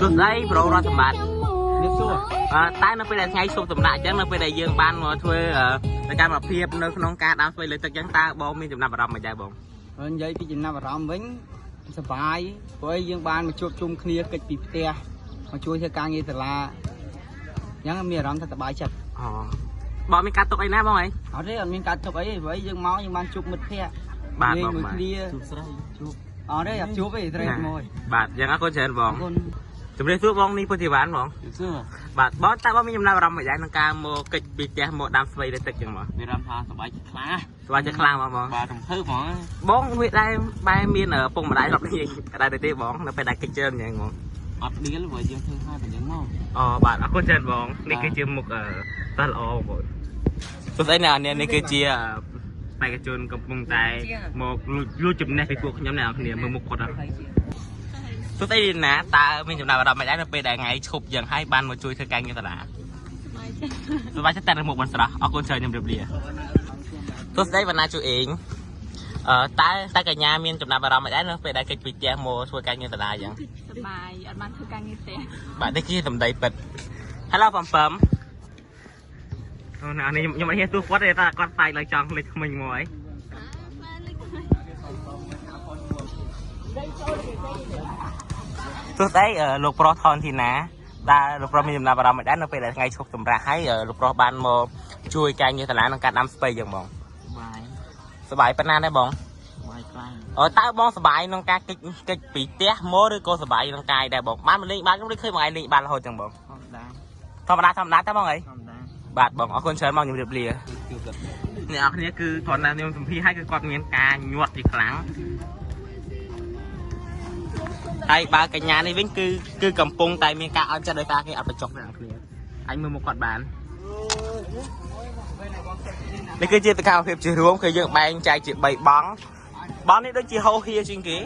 សួស្តីប្រូរដ្ឋសម្បត្តិ នេះសួរ អឺតើនៅពេលដែលថ្ងៃឈប់សម្រាកអញ្ចឹងនៅពេលដែលយើងបានមកធ្វើសកម្មភាពនៅក្នុងការដាំស្ពៃលើទឹកអញ្ចឹងតើបងមានចំណាប់អារម្មណ៍មិនដែរបង និយាយពីចំណាប់អារម្មណ៍វិញសប្បាយព្រោះយើងបានមកជួបជុំគ្នាកិច្ចពីផ្ទះមកជួយធ្វើការងារសាលាអញ្ចឹងមានអារម្មណ៍ថាសប្បាយចិត្ត អូបងមានការទុកអីណាបងអី អត់ទេអត់មានការទុកអីទេព្រោះយើងមកយើងបានជួបមិត្តភ័ក្តិ បាទបងបាទ មួយគ្នា ជួបស្រីជួប អត់ទេអត់ជួបទេត្រីមក បាទយ៉ាងអរគុណច្រើនបង អរគុណ ជំរាបសួរបងនេះពុទ្ធិវ៉ានបង ជួបសួរ បាទបងតើបងមានចំណាប់អារម្មណ៍មិនដែរក្នុងការមកកិច្ចពីផ្ទះមកដាំស្ពៃលើទឹកអញ្ចឹងបង មានអារម្មណ៍ថាសប្បាយចិត្តខ្លាំង ស្វាយចិត្តខ្លាំងបងបង បាទរំភើបហ្មង បងវាដែរបែរមានពុកម្ដាយរាប់នេះដែរទេបងនៅពេលដែលកិច្ចច្រើនអញ្ចឹងបង អត់ដៀលព្រោះយើងធ្វើហើយបញ្ចឹងមក អូបាទអរគុណច្រើនបងនេះគឺជាមុខអឺតល្អបងប្អូនសួស្តីអ្នកនរនេះគឺជាបេក្ខជនកំពុងតែមកលួចចំណេះពីពួកខ្ញុំអ្នកនរគ្នាមើលមុខគាត់សួស្តីណាតើមានចំណាប់អារម្មណ៍មិនដែរនៅពេលដែលថ្ងៃឈប់យ៉ាងហើយបានមកជួយធ្វើការងារសាលាសប្បាយចិត្តតែមុខមិនស្រស់អរគុណច្រើនខ្ញុំជម្រាបលាសួស្តីវណ្ណាជួយអេងអឺតើតើកញ្ញាមានចំណាប់អារម្មណ៍មិនដែរនៅពេលដែលកិច្ចពីផ្ទះមកធ្វើការងារសាលាយ៉ាង សប្បាយអត់បានធ្វើការងារផ្ទះ បាទនេះគឺសម្ដីពិត Hello បំពំអូណានេះខ្ញុំអត់ហ៊ានទោះគាត់ទេតែគាត់ផ្សាយឡើងចង់លេចថ្មិញមកអីទោះស្អីលោកប្រុសថនធីណាដែលលោកប្រុសមានចំណាប់អារម្មណ៍មិនដែរនៅពេលដែលថ្ងៃឈប់សម្រាកហើយលោកប្រុសបានមកជួយការងារសាលានិងការដាំស្ពៃយ៉ាងបង បាយ សប្បាយប៉ុណ្ណាដែរបង បាយខ្លាំង អឺតើបងសប្បាយក្នុងការកិច្ចកិច្ចពីផ្ទះមកឬក៏សប្បាយក្នុងកាយដែរបងបានមកលេងបាល់ខ្ញុំដូចឃើញបងឯងលេងបាល់រហូតចឹងបង ធម្មតា ធម្មតាធម្មតាតើបងអី ធម្មតា បាទបងអរគុណច្រើនបងជំរាបលា ជួប អ្នកនរគ្នាគឺគ្រាន់តែខ្ញុំសម្ភាសឲ្យគឺគាត់មានការញាត់ជាខ្លាំងហើយបើកញ្ញានេះវិញគឺគឺកំពុងតែមានការអន់ចិត្តដោយសារគេអត់បញ្ចុកអ្នកនរគ្នាអញមើលមុខគាត់បាននេះគឺជាសកម្មភាពជារួមគឺយើងបែងចែកជា3បង់បង់នេះដូចជាហោហៀជាងគេ